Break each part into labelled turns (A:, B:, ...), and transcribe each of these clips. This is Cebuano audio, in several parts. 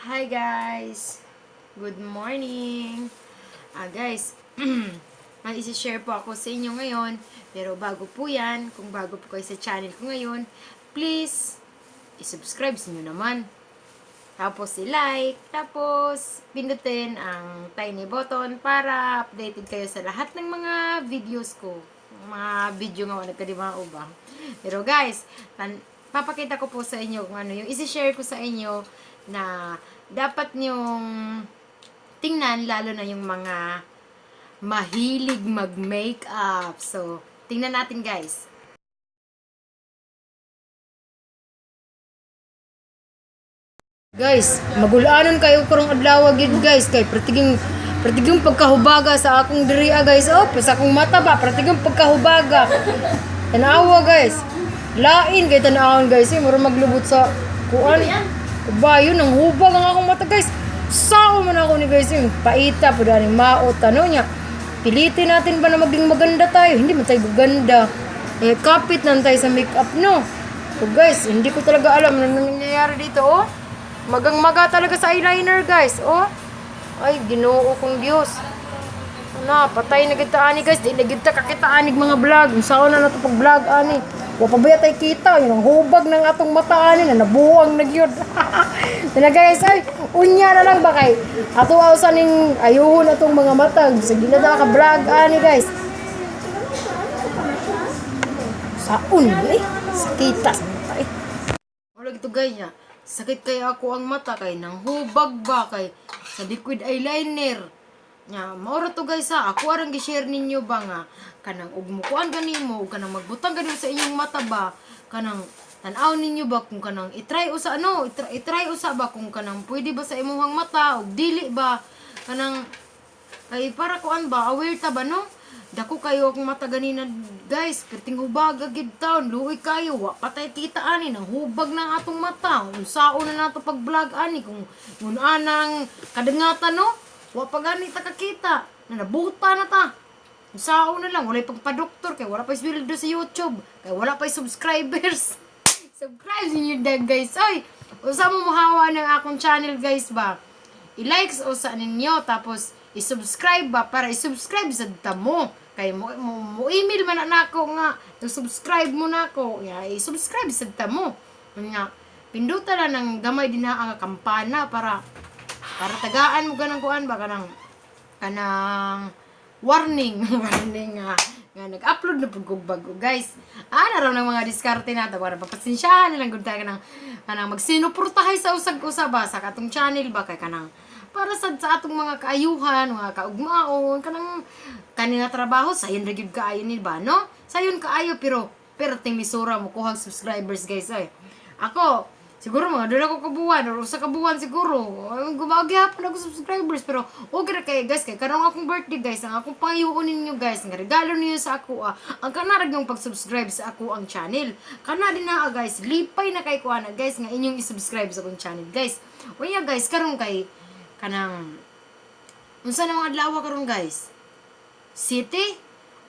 A: Hi guys! Good morning! Guys, may isi-share po ako sa inyo ngayon. Pero bago po yan, kung bago po kayo sa channel ko ngayon, please, i-subscribe niyo naman. Tapos i-like, tapos pindutin ang tiny button para updated kayo sa lahat ng mga videos ko. Mga video nga, nagkadima ba? Pero guys, papakita ko po sa inyo kung ano yung isi-share ko sa inyo na dapat niyong tingnan, lalo na yung mga mahilig mag-makeup. So, tingnan natin, guys. Guys, magulanon kayo karong adlaw gyud, guys, kay pertiging pertiging pagkahubaga sa akong diri, guys. Oh, sa akong mata ba, pertiging pagkahubaga. Tanawa, guys. Lain kay tanawon, guys, eh, mura maglubot sa kuan. Bayo nang hubag ang akong mata, guys. Sao man ako ni, guys, yung paita pud aning maot ano niya. Pilitin natin ba na maging maganda tayo? Hindi man tayo gaganda. Eh, kapit lang tayo sa makeup, no? So guys, hindi ko talaga alam ano nangyayari dito, oh. Magang maga talaga sa eyeliner, guys, oh. Ay, Ginoo kong Diyos. Na, patay na kita ani, guys. Di na kita kakita ani mga vlog. Unsaon na nato pag vlog ani? Wa pa ba tay kita? Yun ang hubag ng atong mata ani na nabuang na gyud. Na guys, ay unya na lang ba kay ato sa ning ayuhon atong mga mata. Sige na ta ka vlog ani, guys. Saon eh? Sakita sa mata eh. Wala gito, guys, niya. Sakit kay ako ang mata kay nang hubag ba kay sa liquid eyeliner. Nya, maura to, guys, ha. Ako arang gi-share ninyo ba nga kanang og mukuan gani mo ug kanang magbutang gani sa inyong mata ba, kanang tan-aw ninyo ba kung kanang i-try usa ano, i-try usa ba kung kanang pwede ba sa imong mata ug dili ba, kanang kay para kuan ba, aware ta ba, no? Dako kayo akong mata ganina, guys, perting hubaga gid taon, luoy kayo, wa patay kita ani, nang hubag ng atong mata. Unsaon na nato pag vlog ani kung anang kadangatan, no? Wa pa gani ta kakita, na nabuta na ta. Unsaon na lang, walay pagpa-doktor kay wala pa sweldo sa YouTube, kay wala pa subscribers. Subscribe ninyo dag, guys. Oy, usa mo muhawa ng akong channel, guys, ba? I-likes usa ninyo, tapos i-subscribe ba para i-subscribe sa tamo kay mo email man na nako nga subscribe mo nako ya, i-subscribe sa tamo nga pinduta lang ng gamay din na ang kampana para para tagaan mo ganang kuan ba, kanang kanang warning warning nga nga nag-upload na pud kog bago, guys. Ana raw ng mga diskarte nato para papasensyahan na lang gud tayo kanang kanang magsinuportahay sa usag-usa ba sa katong channel ba, kay kanang para sad sa atong mga kaayuhan, mga kaugmaon, kanang kanina trabaho sayon ra gyud kaayo ni ba, no? Sayon kaayo, pero perting misura mo kuhag subscribers, guys, ay. Ako, siguro mga doon ako kabuwan or usa ka buwan siguro. Gumagi hapon ako subscribers, pero okay ra kay, guys, kay karong akong birthday, guys, ang akong pangayuon ninyo, guys, nga regalo ninyo sa ako, ang kanarag yung pag-subscribe sa ako ang channel. Kana din na, guys, lipay na kay ko ana, guys, nga inyong i-subscribe sa akong channel, guys. Unya, guys, karon kay kanang unsa na mga adlaw karon, guys? City?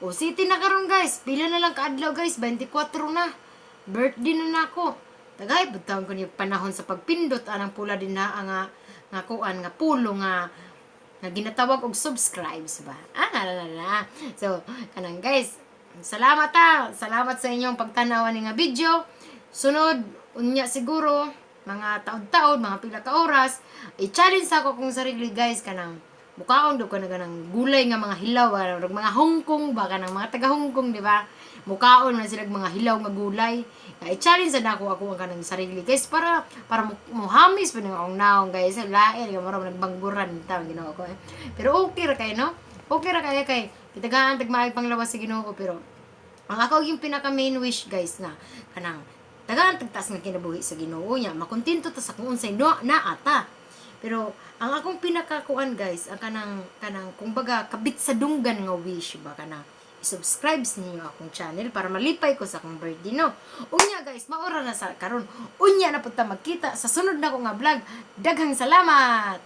A: O city na karon, guys. Pila na lang kaadlaw, guys, 24 na. Birthday na nako. Tagay butang ko ni panahon sa pagpindot anang pula din na ang nga kuan nga pulo nga nga ginatawag og subscribes ba. Ah, na, na, na. So, kanang guys, salamat ha. Salamat sa inyong pagtanaw ani nga video. Sunod unya siguro mga taod-taod, mga pila ka oras, i-challenge ako kung sarili, guys, kanang mukaon do ka na kanang gulay nga mga hilaw, mga Hong Kong ba, kanang mga taga Hong Kong, di ba? Mukaon man sila mga hilaw nga gulay. Nga i-challenge na ako ako ang kanang sarili, guys, para para muhamis pa ng akong naong, guys. Lain nga mura nagbangguran taon Ginoo ko, eh. Pero okay ra kay, no? Okay ra kay kay kitagaan tag maayong panglawas sa Ginoo, pero ang ako yung pinaka main wish, guys, na kanang tagaan tagtaas nga kinabuhi sa Ginoo niya, makontento ta sa kung unsay no, naata. Pero ang akong pinakakuan, guys, ang kanang kanang kumbaga kabit sa dunggan nga wish ba, kanang i-subscribe ninyo akong channel para malipay ko sa akong birthday, no? Unya guys, maura na sa karon. Unya na pud ta magkita sa sunod na ko nga vlog. Daghang salamat.